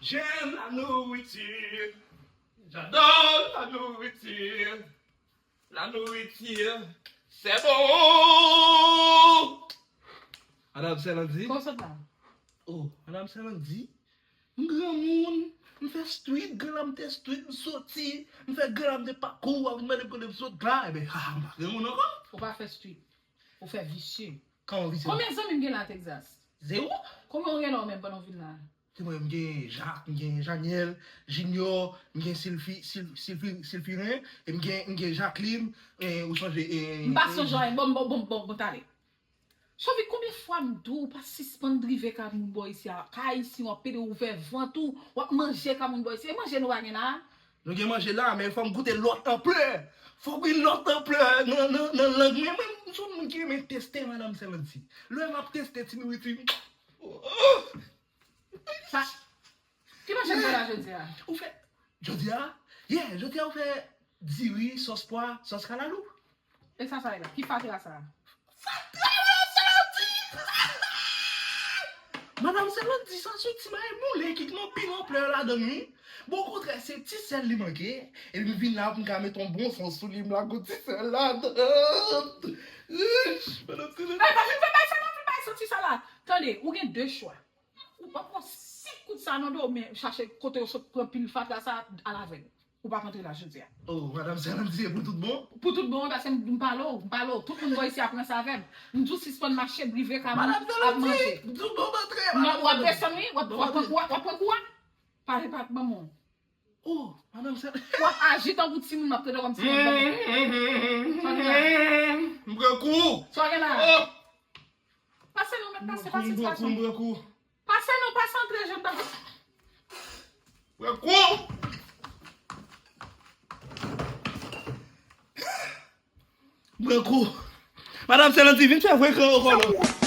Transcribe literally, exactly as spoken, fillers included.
J'aime la nourriture. J'adore la nourriture. La nourriture, c'est bon. Madanm Sèlandy. Kòman w sot la? Oh, Madanm Sèlandy. M granmoun, m fè street, granmoun te street, m soti, m fè granmoun te pakou, a vin mande m kote m sot la, ebyen, ha, m pa granmoun ankò. Ou pa fè street, ou fè visye. Kòman visye? Konbyen zanmi m gen la Texas? Zewo. Konbyen w gen la ou menm pandan w vin la? Se mwen, m gen Jacques, m gen Janiel, Junior, m gen Silfi, Sil, Silfi, Silfiren, e m gen, m gen Jacqueline, e, ou sonje, e, m pa sonje anyen, bon, bon, bon, bon, bon, talè. Chòvi, konbyen fwa m di w pa sispann drive ka moun bò isi a? Ka Ayisyen w ap pede ouvè vant ou, w ap manje ka moun bò isi. E manje nou pa gen la? Nou gen manje la, men fò m goute lòt anplè. Fò m gen lòt anplè nan, nan, nan lang mwen. Mwen, m se yon moun ki renmen teste, Madanm Sèlandy. Lè m ap teste ti nouriti, oh, oh. Sa, ki manje m fè la jodi a? Ou fè, jodi a? Yeah, jodi a ou fè diri, sòs pwa, sòs kalalou. E sa, sa ye la? Ki fatra sa? Fatra, Madanm Sèlandy! Madanm Sèlandy, sa se yon ti bagay moule ki gen anpil anplè ladan l, wi. Bon, okontrè, se ti sèl li manke, epi m vin la pou m ka mete yon bon sans sou li, m lage yon ti sèl ladan. Madanm Sèlandy. Ay, pa vin fè bay sa non, vin bay santi sa la. Tande, ou gen de chwa. Ou p ap pran senk kout sa nan do w, men chache kote yo sot pran pil fatra sa, al avè l. Ou p ap antre la jodi a. Oh, Madanm Sèlandy, se pou tout bon? Pou tout bon, wi, paske m, m pale w, m pale w. Tout moun bò isi a ap ranse avè m. M di w sispann mache, drive ka moun, ap manje. Madanm Sèlandy, tout bon, m antre, Madanm Sèlandy. Non, w ap desann, wi, w ap, w ap pran kou a, w ap pran kou a. Pale pa ak manman w. Oh, Madanm Sèlandy. W ap aji tankou timoun, m ap trete w kòm timoun. Sa w gen la? M pran kou. Sa w gen la? Oh. Pase non, mèt pase, pase, pase. M pran kou, m pran kou. Pase non, pase antre, jèn gason. Pran kou. Pran kou. Madanm Sèlandy, vin fè frekan ankò non.